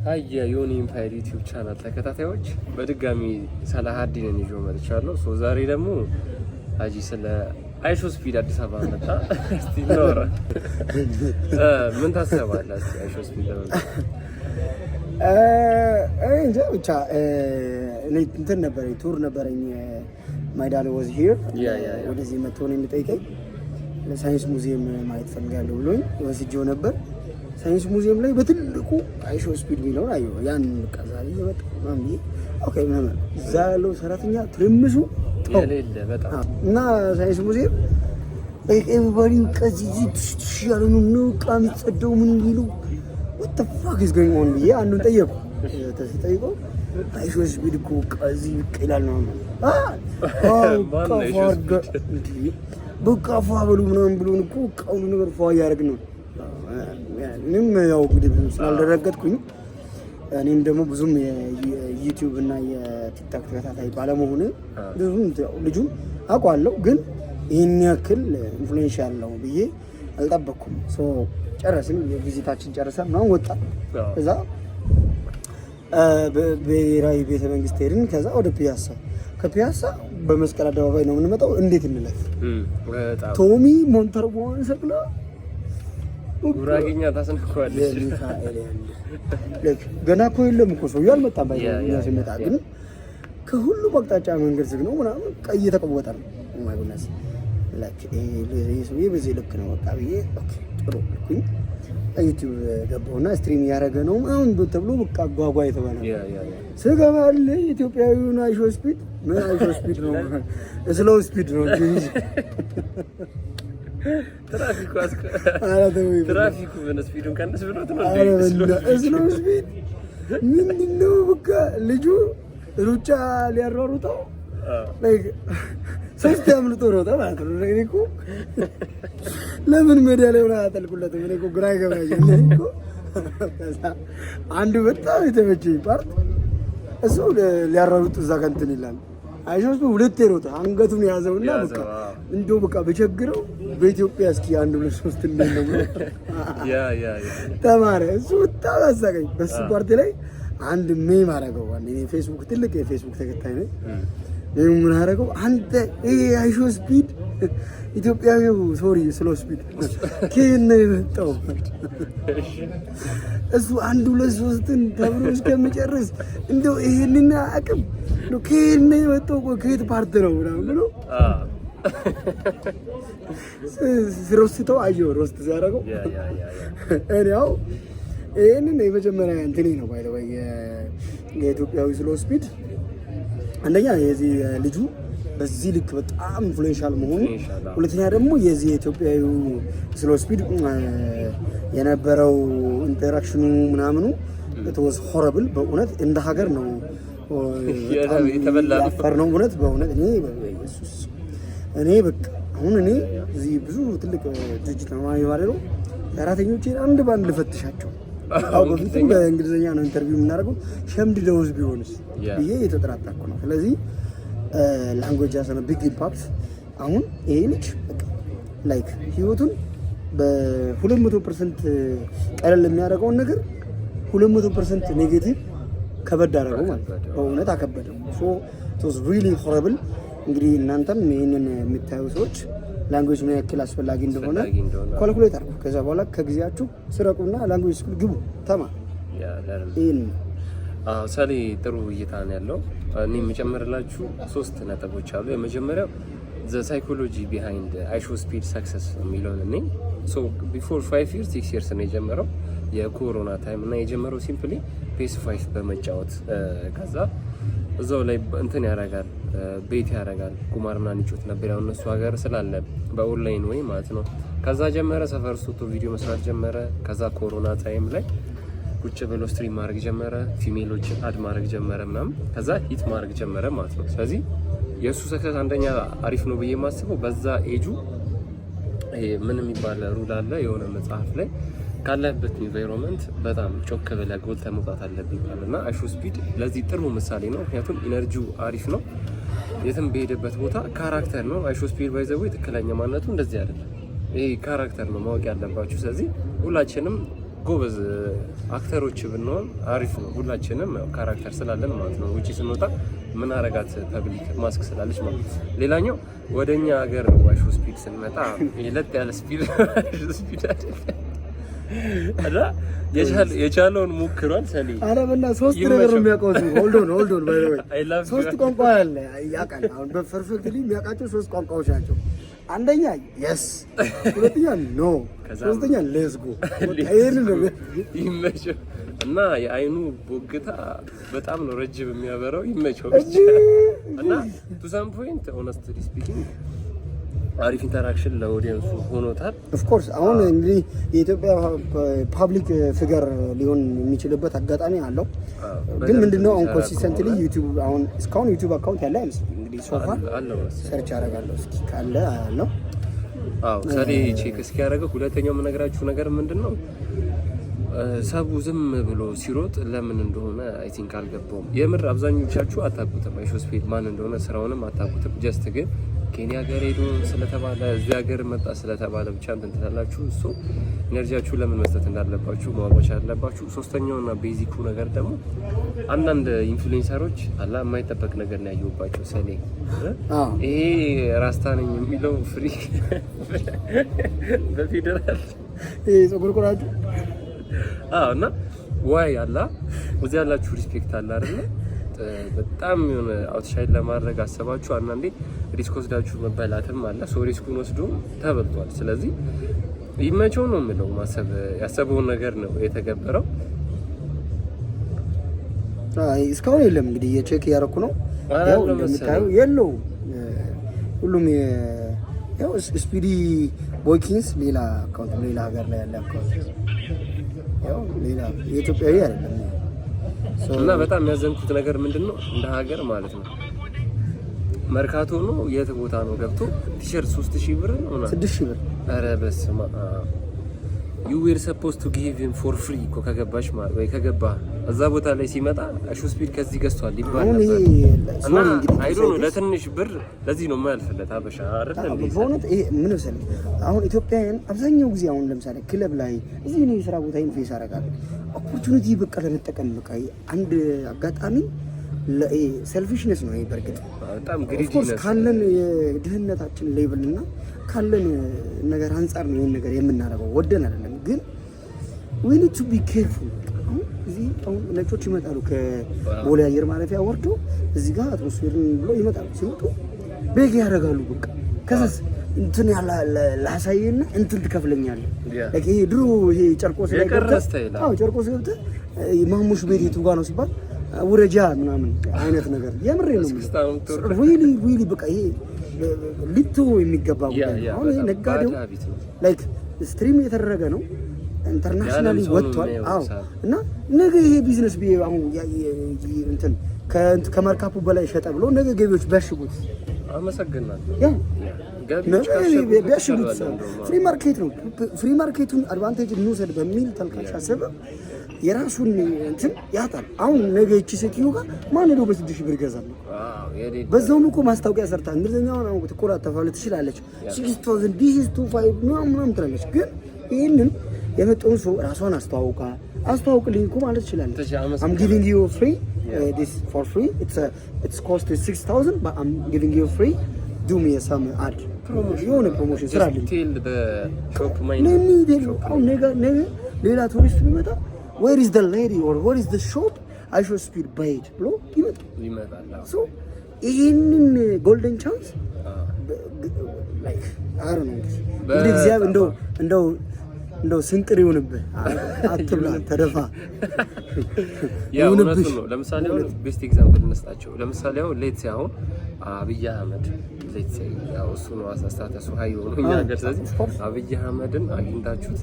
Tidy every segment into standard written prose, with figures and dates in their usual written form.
Hi የዮኒ ኢምፓየር YouTube channel ተከታታዮች፣ በድጋሚ ሰላሀዲንን ይዤ መጥቻለሁ። So ዛሬ ደግሞ ሀጂ ስለ IShowSpeed አዲስ አበባ መጣ። እስቲ እናወራ። ምን ታስባለህ? እስቲ IShowSpeed ለመምጣት? እንጃ ብቻ እኔ እንትን ነበረኝ፣ tour ነበረኝ። My dad was here። ወደዚህ መጥቶ ነው የሚጠይቀኝ። ለሳይንስ ሙዚየም ማየት ፈልጋለሁ ብሎኝ ወስጄው ነበር። ሳይንስ ሙዚየም ላይ በትልቁ IShowSpeed የሚለውን አየሁ። ያን በቃ ዛሬ እየመጣ ምናምን ብዬ okay ምናምን፣ እዛ ያለው ሰራተኛ ትርምሱ ተው። የሌለ በጣም። እና ሳይንስ ሙዚየም everybody ከዚህ ትሽ ያለ ነው ነው ዕቃ የሚጸዳው ምን የሚሉ፣ what the fuck is going on ብዬ አንዱን ጠየቁ። ተጠይቀው IShowSpeed እኮ በቃ እዚህ ብቅ ይላል ነው። ማን ነው IShowSpeed? በቃ ፏ በሉ ምናምን ብሎን እኮ በቃ ሁሉ ነገር ፏ እያደረግን ነው። እኔም ያው እንግዲህ ብዙ ስላልደረገጥኩኝ፣ እኔም ደግሞ ብዙም የ YouTube እና የ TikTok ተከታታይ ባለመሆን ብዙም ያው ልጁን አውቀዋለሁ፣ ግን ይህን ያክል influential ነው ብዬ አልጠበቅኩም። So ጨረስን፣ የ visit ኣችን ጨርሰን ምናምን ወጣ። ከዛ ብሔራዊ ቤተ መንግስት ሄድን። ከዛ ወደ ፒያሳ፣ ከፒያሳ በመስቀል አደባባይ ነው የምንመጣው። እንዴት እንለፍ? በጣም። ቶሚ ሞንተርቦን ሰቅላ ጉራጌኛ ታስነኳለች። የሚካኤል ያለ like ገና እኮ የለም እኮ ሰውዬው አልመጣም። ባይ እኛ ሲመጣ ግን ከሁሉም አቅጣጫ መንገድ ዝግ ነው ምናምን፣ ቀይ እየተቀወጠ ነው። My goodness, like ይሄ ሰውዬ በዚህ ልክ ነው በቃ ብዬ okay ጥሩ አልኩኝ። YouTube ገባሁና stream እያደረገ ነው ምናምን ተብሎ በቃ ጓጓ የተባለ yeah yeah yeah ስገባል ኢትዮጵያዊውን IShowSpeed፣ ምን IShowSpeed ነው፣ slow speed ነው እንጂ። ትራፊኩ ኧረ ተወኝ። ትራፊኩ ምን speed ኡን ቀንስ ብሎት ነው ኧረ እንዴ? በእናትህ slow speed ምንድን ነው? በቃ ልጁ ሩጫ ሊያሯሩጠው like ሶስት ያምልጦ ሮጠ ማለት ነው። እኔ እኮ ለምን ሜዳ ላይ ሆነ አያጠልቁለትም? እኔ እኮ ግራ ይገባኛል። እኔ እኮ ከዛ አንዱ በጣም የተመቸኝ part እሱ ሊያሯሩጡ እዛ ጋር እንትን ይላል። አይሾስ ሁለቴ ሮጠ፣ አንገቱን ያዘውና በቃ ያዘው፣ አዎ። እንደው በቃ በቸግረው በኢትዮጵያ እስኪ አንድ ሁለት ሶስት እንዴት ነው ብሎ yeah yeah yeah ተማረ። እሱ በጣም አሳቀኝ። በሱ ፓርቲ ላይ አንድ meme አደረገው። አንድ እኔ ፌስቡክ ትልቅ የፌስቡክ ተከታይ ነኝ። Meme ምን አደረገው? አንተ ይሄ IShowSpeed ኢትዮጵያዊው፣ sorry, slow speed ከየት ነው የመጣው? እሱ አንድ ሁለት ሶስትን ተብሎ እስከሚጨርስ እንደው ይሄንን አቅም እንደው ከየት ነው የመጣው? ቆይ ከየት part ነው ምናምን ብሎ roast ተው አየሁ፣ roast ሲያደርገው። yeah yeah yeah yeah እኔ ያው ይህንን የመጀመሪያ እንትኔ ነው by the way የኢትዮጵያዊ slow speed። አንደኛ የዚህ ልጁ በዚህ ልክ በጣም influential መሆኑ፣ influential፣ አዎ። ሁለተኛ ደግሞ የዚህ የኢትዮጵያዊ slow speed የነበረው interaction ኑ ምናምኑ was horrible። በእውነት እንደ ሀገር ነው በጣም የተበላ ነው። ያፈር ነው እውነት በእውነት። እኔ በኢየሱስ እኔ በቃ አሁን እኔ እዚህ ብዙ ትልቅ ድርጅት ነው ማለት ነው፣ ሰራተኞቼን አንድ በአንድ ልፈትሻቸው። አዎ በፊትም በእንግሊዝኛ ነው interview የምናደርገው፣ ሸምድደውስ ቢሆንስ ብዬ እየተጠራጠርኩ ነው። ስለዚህ language has a big impact። አሁን ይሄ ልጅ like ህይወቱን በ200% ቀለል የሚያደርገውን ነገር 200% negative ከበድ አደረገው ማለት ነው። በእውነት አከበደው። So really horrible። እንግዲህ እናንተም ይህንን የምታዩ ሰዎች language ምን ያክል አስፈላጊ እንደሆነ አስፈላጊ እንደሆነ calculate አድርጉ። ከዛ በኋላ ከጊዜያችሁ ስረቁና language school ግቡ፣ ተማር። Yeah, learn። ይህን አዎ ሰሌ ጥሩ እይታ ነው ያለው። እኔ የምጨምርላችሁ ሶስት ነጥቦች አሉ። የመጀመሪያው the psychology behind IShowSpeed success የሚለውን እኔ so before 5 years, 6 years ነው የጀመረው የኮሮና time እና የጀመረው simply PS5 በመጫወት፣ ከዛ እዛው ላይ እንትን ያደርጋል፣ bet ያደርጋል፣ ቁማር ምናምን ይጮት ነበር። ያው እነሱ ሀገር ስላለ በኦንላይን ወይ ማለት ነው። ከዛ ጀመረ፣ ሰፈር ውስጥ ወጥቶ ቪዲዮ መስራት ጀመረ። ከዛ ኮሮና time ላይ ቁጭ ብሎ stream ማድረግ ጀመረ። Female ኦች add ማድረግ ጀመረ ምናምን፣ ከዛ hit ማድረግ ጀመረ ማለት ነው። ስለዚህ የእሱ success አንደኛ አሪፍ ነው ብዬ የማስበው በዛ ኤጁ ይሄ ምን የሚባል rule አለ የሆነ መጽሐፍ ላይ፣ ካለበት environment በጣም ጮክ ብለህ ጎልተህ መውጣት አለብህ ይባላል እና IShowSpeed ለዚህ ጥሩ ምሳሌ ነው። ምክንያቱም energy ው አሪፍ ነው። የትም በሄደበት ቦታ character ነው። IShowSpeed by the way ትክክለኛ ማንነቱ እንደዚህ አይደለም። ይሄ character ነው ማወቅ ያለባችሁ። ስለዚህ ሁላችንም ጎበዝ actor ኦች ብንሆን አሪፍ ነው። ሁላችንም ያው character ስላለን ማለት ነው። ውጪ ስንወጣ ምን አረጋት public mask ስላለች ማለት ነው። ሌላኛው ወደ እኛ ሀገር IShowSpeed ስንመጣ የለጥ ያለ speed speed አይደለም እና የቻለውን ሞክሯል። ሰሌ ኧረ በእናትህ ሶስት ነገር ነው የሚያውቀው እሱ። Hold on, hold on, by the way I love you. ሶስት ቋንቋ ያለ ያውቃል። አሁን በ perfectly የሚያውቃቸው ሶስት ቋንቋዎች ናቸው። አንደኛ yes፣ ሁለተኛ no፣ ሶስተኛ let's go። ይሄንን ነው። ይመቸው እና የአይኑ ቦግታ በጣም ነው ረጅም የሚያበራው። ይመቸው ብቻ። እና to some point, honestly speaking, አሪፍ interaction ለ audience ኡ ሆኖታል። Of course አሁን እንግዲህ የኢትዮጵያ public figure ሊሆን የሚችልበት አጋጣሚ አለው። ግን ምንድነው አሁን consistently YouTube አሁን እስካሁን YouTube account ያለ አይመስልም። እንግዲህ so far አለው መሰለኝ። Search አደርጋለሁ እስኪ ካለ አያለው። አዎ፣ ሰሌ check እስኪያደርገው ሁለተኛው የምነግራችሁ ነገር ምንድን ነው፣ ሰቡ ዝም ብሎ ሲሮጥ ለምን እንደሆነ I think አልገባውም። የምር አብዛኞቻችሁ አታውቁትም፣ IShowSpeed ማን እንደሆነ ስራውንም አታውቁትም። Just ግን ኬንያ ሀገር ሄዶ ስለተባለ እዚህ ሀገር መጣ ስለተባለ ብቻ እንትን ትላላችሁ። እሱ energy ያችሁ ለምን መስጠት እንዳለባችሁ ማወቅ መቻል አለባችሁ። ሶስተኛውና basic ኡ ነገር ደግሞ አንዳንድ influencer ኦች አላ የማይጠበቅ ነገር ነው ያየሁባቸው። ሰኔ ይሄ ራስታ ነኝ የሚለው free በፌዴራል ይሄ ፀጉር ቆራጩ። አዎ፣ እና why አላ እዚህ ያላችሁ respect አለ አይደለ? በጣም የሆነ outshine ለማድረግ አሰባችሁ። አንዳንዴ risk ወስዳችሁ መበላትም አለ። So risk ኡን ወስዶ ተበልቷል። ስለዚህ ይመቸው ነው የምለው። ማሰብ ያሰበውን ነገር ነው የተገበረው። አይ እስካሁን የለም። እንግዲህ የ check እያደረኩ ነው። ያው እንደምታየው የለውም። ሁሉም ያው ስፒዲ ቦይኪንስ ሌላ account፣ ሌላ ሀገር ላይ ያለ account፣ ያው ሌላ የኢትዮጵያዊ አይደለም። እና በጣም ያዘንኩት ነገር ምንድን ነው፣ እንደ ሀገር ማለት ነው፣ መርካቶ ነው የት ቦታ ነው ገብቶ ቲሸርት 3000 ብር ነው ምናምን። 6000 ብር። ኧረ በስመ አብ፣ you were supposed to give him for free እኮ ከገባሽ ማለት ወይ ከገባ እዛ ቦታ ላይ ሲመጣ IShowSpeed ከዚህ ገዝቷል ይባል አሁን ነበር። ይሄ እና sorry እንግዲህ I don't know ለትንሽ ብር ለዚህ ነው የማያልፍለት አበሻ አይደል እንዴ? በእውነት ይሄ ምን መሰለህ፣ አሁን ኢትዮጵያውያን አብዛኛው ጊዜ አሁን ለምሳሌ ክለብ ላይ እዚህ እኔ የስራ ቦታ face አደርጋለሁ። Opportunity በቃ ለመጠቀም በቃ አንድ አጋጣሚ selfishness ነው ይሄ በእርግጥ። በጣም Of course Greediness። ካለን የድህነታችን level እና ካለን ነገር አንጻር ነው ይህን ነገር የምናደርገው፣ ወደን አይደለም። ግን we need to be careful። አሁን እዚህ አሁን ነጮች ይመጣሉ፣ ከቦሌ አየር ማረፊያ ወርዶ እዚህ ጋር atmosphere ን ብሎ ይመጣሉ። ሲመጡ beg ያደርጋሉ። በቃ ከዛስ እንትን ያላ ላሳይና እንትን ትከፍለኛለህ። Like ይሄ ድሮ ይሄ ጨርቆስ ላይ የቀረ ገብተህ style። አዎ፣ ጨርቆስ ገብተህ ማሙሽ ቤት የቱ ጋር ነው ሲባል ውረጃ ምናምን አይነት ነገር፣ የምሬ ነው። እስክስታ ነው የምትወርደው። Really, really በቃ ይሄ ሊቶ የሚገባ ጉዳይ ነው። አሁን ይሄ በጣም ነጋዴው bad habit ነው። Like stream የተደረገ ነው፣ internationally የዓለም ሰው ነው ወጥቷል። የሚያየው አዎ ሰዓት። እና ነገ ይሄ ቢዝነስ ብዬ አሁን እንትን ከመርካፑ በላይ ሸጠ ብሎ ነገ ገቢዎች ቢያሽጉት አመሰግናለሁ። ያ ገቢዎች ካሸጉት ቢያሽጉት ይሻላል እንደውም። Free market ነው። Free market ኡን advantage እንውሰድ በሚል ተልካሽ ሰበብ የራሱን እንትን ያጣል። አሁን ነገ ይቺ ሴትዮ ጋር ማን ሄዶ በ6000 ብር ይገዛል? አዎ፣ የሌለ። በዛውም እኮ ማስታወቂያ ሰርታ እንግሊዝኛውን አሁን ትኮላተፋለች ትችላለች። 6000, this is 25 ምናምን ምናምን ትላለች። ግን ይህንን የመጣውን ሰው ራሷን አስተዋውቃ አስተዋውቅልኝ እኮ ማለት ትችላለች። I'm giving you free this for free, it's cost 6000, but I'm giving you free, do me some ad፣ የሆነ promotion ስራልኝ። Tell shop mind አሁን ነገ ነገ ሌላ ቱሪስት ቢመጣ where is the lady or where is the shop IShowSpeed በይት ብሎ ይመጣል። ይመጣል። አዎ። So ይህንን golden chance like አረ ነው እንግዲህ እግዚአብሔር እንደው ስንጥር ይሁንብህ፣ አትብላ፣ ተደፋ። Yeah፣ እውነቱን ነው። ለምሳሌ አሁን best example እንስጣቸው። ለምሳሌ አሁን let's say አሁን አብይ አህመድ፣ let's say ያው እሱ ነው status ኡ high የሆነው እኛ ሀገር። ስለዚህ አብይ አህመድን አግኝታችሁት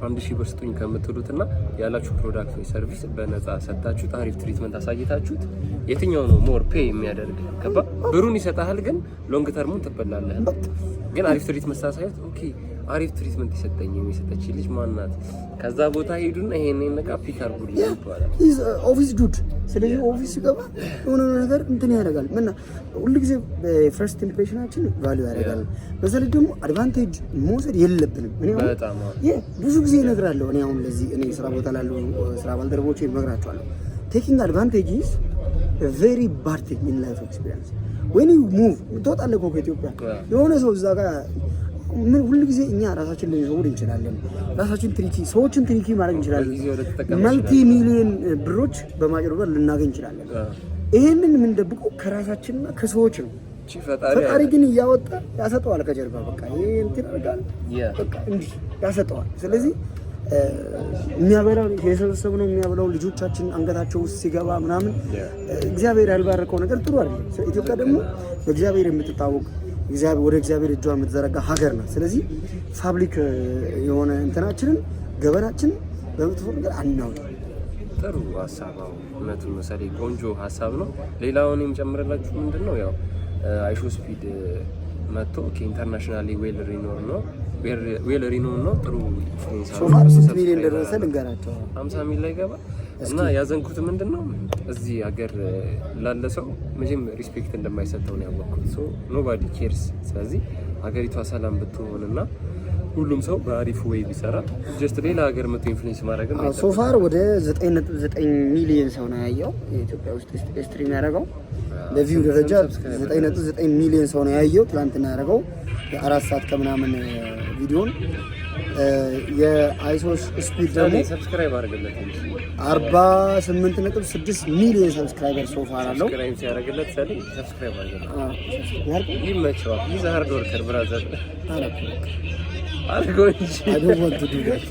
1000 ብር ስጡኝ ከምትሉትና ያላችሁ product ወይ service በነፃ ሰጥታችሁት አሪፍ treatment አሳይታችሁት የትኛው ነው more pay የሚያደርግ? ገባ? ብሩን ይሰጣል፣ ግን long term ኡን ትበላለህ። ግን አሪፍ treatment ሳሳዩት okay አሪፍ treatment የሰጠኝ የሰጠች ልጅ ማናት? ከዛ ቦታ ሄዱና ይሄን እቃ pick አድርጉልኝ ይባላል። Office dude። ስለዚህ office ሲገባ የሆነ ነገር እንትን ያደርጋል። ምን ሁሉ ጊዜ first impression ኣችን value ያደርጋል። በዛ ላይ ደግሞ advantage መውሰድ የለብንም። እኔ አሁን በጣም አዎ። ብዙ ጊዜ እነግራለሁ። እኔ አሁን ለዚህ እኔ ስራ ቦታ ላሉ ስራ ባልደረቦቼ እመግራቸዋለሁ። Taking advantage is very bad thing in life experience. When you move ትወጣለህ እኮ ከኢትዮጵያ፣ የሆነ ሰው እዛ ጋር ምን ሁሉ ጊዜ እኛ ራሳችን ልንሸውድ እንችላለን። ራሳችን tricky ሰዎችን tricky ማድረግ እንችላለን። በጊዜው ልትጠቀም Multi million ብሮች በማጭበርበር ልናገኝ እንችላለን። ይሄንን የምንደብቀው ከራሳችንና ከሰዎች ነው። እቺ ፈጣሪ ፈጣሪ ግን እያወጣ ያሰጠዋል ከጀርባ፣ በቃ ይሄ እንትን ያደርጋል፣ በቃ እንዲህ ያሰጠዋል። ስለዚህ የሚያበላው የሰበሰብነው የሚያበላው ልጆቻችን አንገታቸው ውስጥ ሲገባ ምናምን እግዚአብሔር ያልባረከው ነገር ጥሩ አይደለም። ኢትዮጵያ ደግሞ በእግዚአብሔር የምትታወቅ፣ እግዚአብሔር ወደ እግዚአብሔር እጇን የምትዘረጋ ሀገር ናት። ስለዚህ public የሆነ እንትናችንን ገበናችንን በመጥፎ ነገር አናውጣ። ጥሩ ሀሳብ ነው። እውነቱን መሰለኝ ቆንጆ ሀሳብ ነው። ሌላውን የምጨምርላችሁ ምንድን ነው፣ ያው IShowSpeed መጥቶ internationally well renowned ነው። ጥሩ influence So far ስንት ሚሊዮን ደረሰ ልንገራቸው። 50 ሚል ላይ ገባ እና ያዘንኩት ምንድን ነው፣ እዚህ ሀገር ላለ ሰው መቼም respect እንደማይሰጠው ነው ያወቅኩት። So nobody cares። ስለዚህ ሀገሪቷ ሰላም ብትሆንና ሁሉም ሰው በአሪፍ way ቢሰራ just ሌላ ሀገር መቶ influence ማድረግም So far ወደ 9.9 ሚሊዮን ሰው ነው ያየው። የኢትዮጵያ ውስጥ stream ያደረገው በ view ደረጃ 9.9 ሚሊዮን ሰው ነው ያየው። ትላንትና ያደረገው የ4 ሰዓት ከምናምን ቪዲዮን የ IShowSpeed ደግሞ Subscribe አድርግለት እንጂ። 48.6 ሚሊዮን subscriber so far አለው። Subscribe ሲያደርግለት ሰሌ subscribe አድርግለት። ይመቸዋል። He's hard worker, brother፣ አድርገው እንጂ። I don't want to do that.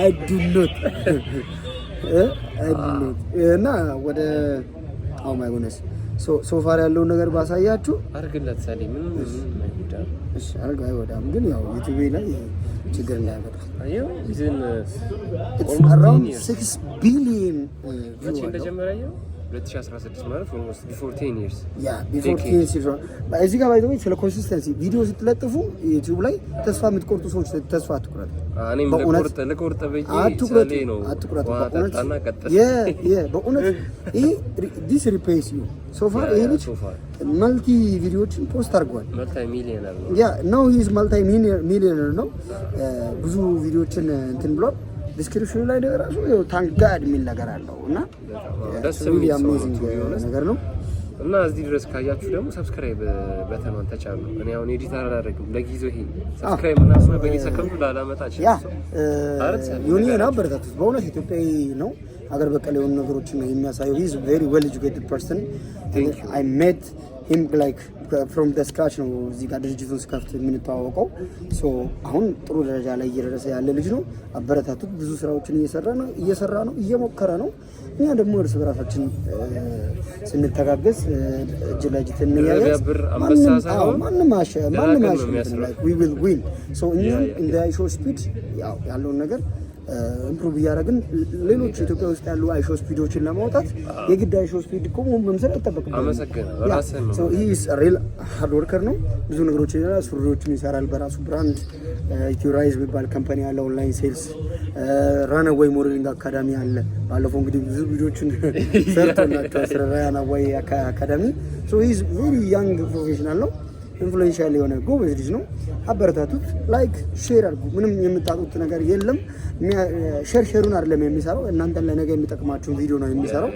I do not. I do not. እና ወደ oh my goodness, so far ያለውን ነገር ባሳያችሁ። አድርግለት ሰሌ፣ ምንም ምንም አይጎዳም። እሺ አድርገው፣ አይጎዳም፣ ግን ያው ዩቲዩብ ላይ ችግር እንዳያመጣ። አየው within It's around 6 ቢሊዮን መቼ view አለው። እንደጀመረ አየው፣ 2016 ማለት almost before 10 years. Yeah, before 10 years. እዚህ ጋር by the way ስለ consistency ቪዲዮ ስትለጥፉ ዩቲዩብ ላይ ተስፋ የምትቆርጡ ሰዎች ተስፋ አትቁረጡ። እኔም በእውነት ልቆርጥ ልቆርጥ ብዬ አትቁረጡ፣ ሰሌ ነው አትቁረጡ። ውሃ በእውነት ጠጣና ቀጠል። በእውነት ይሄ this repays you so far። ይሄ ልጅ So far. Multi ቪዲዮዎችን post አድርጓል። Multi millionaire ነው። Yeah, now he's multi millionaire ነው። ብዙ ቪዲዮዎችን እንትን ብሏል። Description ኑ ላይ ራሱ thank God የሚል ነገር አለው እና ደስ የሚል ሰው ነው amazing to be honest። ነገር ነው። እና እዚህ ድረስ ካያችሁ ደግሞ subscribe button ኗን ተጫኑ። እኔ አሁን edit አላደርግም ለጊዜው፣ ይሄ subscribe ምናምን በየሰከንዱ ላላመጣ እችላለሁ። ዩኒየን አበረታቱት። በእውነት ኢትዮጵያዊ ነው። ሀገር በቀል የሆኑ ነገሮችን ነው የሚያሳየው። He's very well educated person. I met him like from the scratch ነው እዚህ ጋር ድርጅቱን ስከፍት የምንተዋወቀው። So አሁን ጥሩ ደረጃ ላይ እየደረሰ ያለ ልጅ ነው። አበረታቱት። ብዙ ስራዎችን እየሰራ ነው፣ እየሞከረ ነው። እኛ ደግሞ እርስ በራሳችን ስንተጋገዝ፣ እጅ ለእጅ ስንያያዝ ቢያብር አንበሳ ሳይሆን ማንም ደራቅን ነው አያሸንፍም። የሚያስረው። Like we will win. So እኛም እንደ IShowSpeed ያው ያለውን ነገር improve እያደረግን ሌሎች ኢትዮጵያ ውስጥ ያሉ IShowSpeed ኦችን ለማውጣት የግድ IShowSpeed እኮ መምሰል አይጠበቅብንም። አመሰግናለሁ። ራስህን ነው። Real hard worker ነው። ብዙ ነገሮች ይሰራል። ሱሪዎችን ይሰራል በራሱ brand። ኢትዮራይዝ የሚባል company አለ። Online sales፣ Runaway Modeling Academy አለ። ባለፈው እንግዲህ ብዙ ቪዲዮችን ሰርቶላቸዋል ስለ Runaway Academy። He's very young professional ነው። Influential የሆነ ጎበዝ ልጅ ነው። አበረታቱት። Like share አድርጉ። ምንም የምታጡት ነገር የለም። Share ሩን አይደለም የሚሰራው፣ እናንተን ለነገ የሚጠቅማችሁን ቪዲዮ ነው የሚሰራው።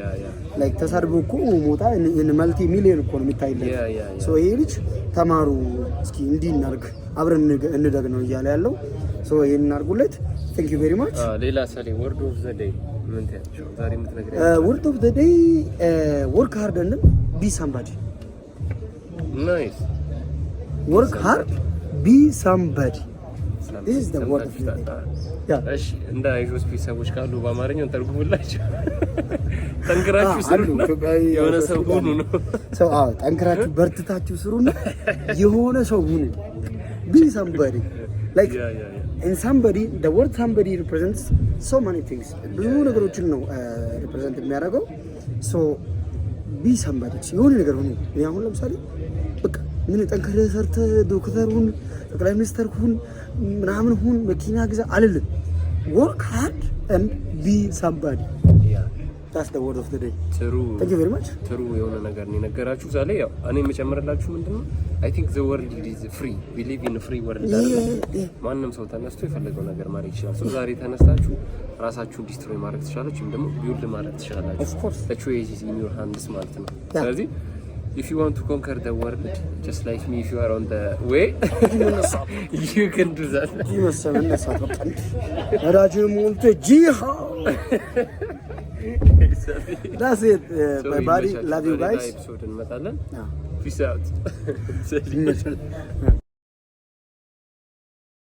Like ተሳድቦ እኮ ሞጣ multi million እኮ ነው የሚታይለት። Yeah. So ይሄ ልጅ ተማሩ እስኪ፣ እንዲህ እናድርግ፣ አብረን እንደግ ነው እያለ ያለው። So ይሄን እናድርጉለት። Thank you very much. ሌላ ሰሌ word of the day ምን ትያለሽ? ዛሬ የምትነግሪኝ? Word of the day, work hard and be somebody. Nice. Work hard, be somebody. This is the word of the day. Yeah. እሺ እንደ IShowSpeed ሰዎች ካሉ በአማርኛው ተርጉሙላቸው። ጠንክራችሁ አሉ ስሩና ኢትዮጵያዊ የሆነ ሰው ሰዎች ሁኑ ነው። ሰው አዎ፣ ጠንክራችሁ በርትታችሁ ስሩና የሆነ ሰው ሁኑ። Be somebody like Yeah. And somebody, the word somebody represents so many things። ብዙ ነገሮችን ነው represent የሚያደርገው። So be somebody፣ የሆነ ነገር ሁኑ። እኔ አሁን ለምሳሌ በቃ ምን ጠንክረህ ሰርተህ ዶክተር ሁን፣ ጠቅላይ ሚኒስተር ሁን፣ ምናምን ሁን፣ መኪና ግዛ አልልም። Work hard and be somebody. That's the word of the day. ጥሩ። Thank you very much. ጥሩ የሆነ ነገር ነው የነገራችሁ ዛሬ። ያው እኔ የምጨምርላችሁ ምንድነው፣ I think the world is free. We live in free world አይደል? ማንም ሰው ተነስቶ የፈለገው ነገር ማድረግ ይችላል። So ዛሬ ተነስታችሁ ራሳችሁን destroy ማድረግ ትችላላችሁ፣ ወይም ደግሞ build ማድረግ ትችላላችሁ። Of course. The choice is in your hands ማለት ነው። ስለዚህ if you want to conquer the world just like me, if you are on the way, you can do that. መሰለህ መነሳት በቃ ነዳጅን ሞልቶ ጂሃ። That's it. Bye bye. Love you guys. Episode እንመጣለን። Peace out. ይመቻል።